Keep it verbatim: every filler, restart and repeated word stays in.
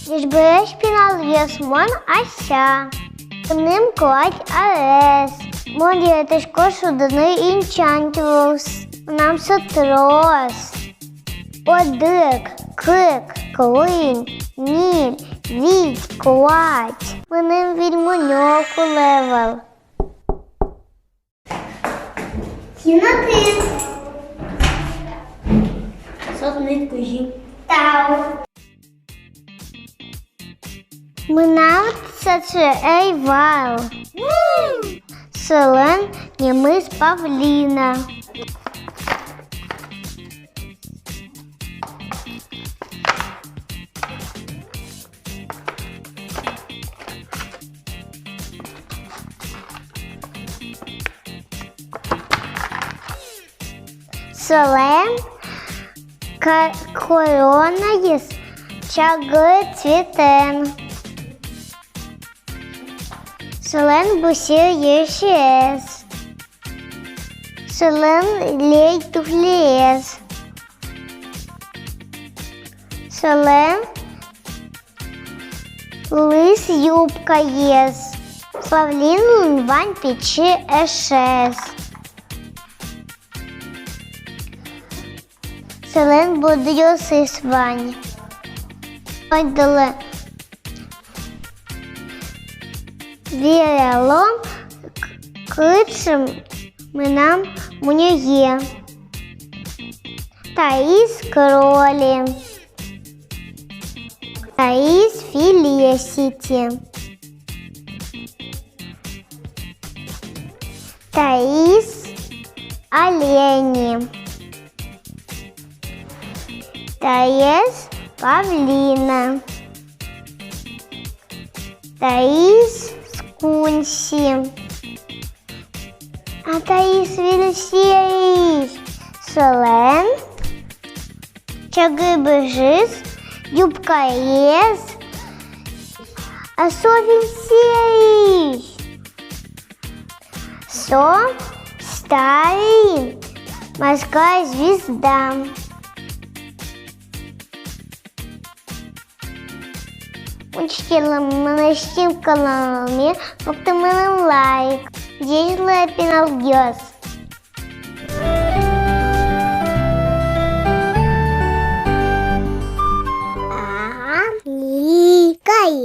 Ӟечбуресь, пиналъёс, мон Ася. Мыным куать арес. Мон яратӥсько шудыны Энчантималс. Мынам со трос. Одӥг, кык, куинь, ньыль, вить, куать. Мыным выль мунё кулэ вал. Кино тӥ. Со тыныд кузьым. Тау. Мынам таӵе ӧй вал. Солэн нимыз Павлина. Солэн ка-, коронаез чагыр цветэн. Солэн бусыр йырсиез. Солэн лей туфлиез. Солэн лыз юбкаез. Павлинлэн вань пичи эшез. Солэн бурдъёсыз вань. Ойдолэ вералом, к-, кыӵе мынам мунёе. Таиз Кроли. Таиз Фелисити. Таиз Олени. Таиз Павлина. Таиз Скунси. А таиз Вильсиысь. Солэн чагыр быжыз, юбкаез. А со Вильсиысь. Со Сталин, морская звезда. Учкелэ мынэсьтым каналме, пуктэ мыным лайк. Ӟеч луэ, пиналъёс. Ага, ликай.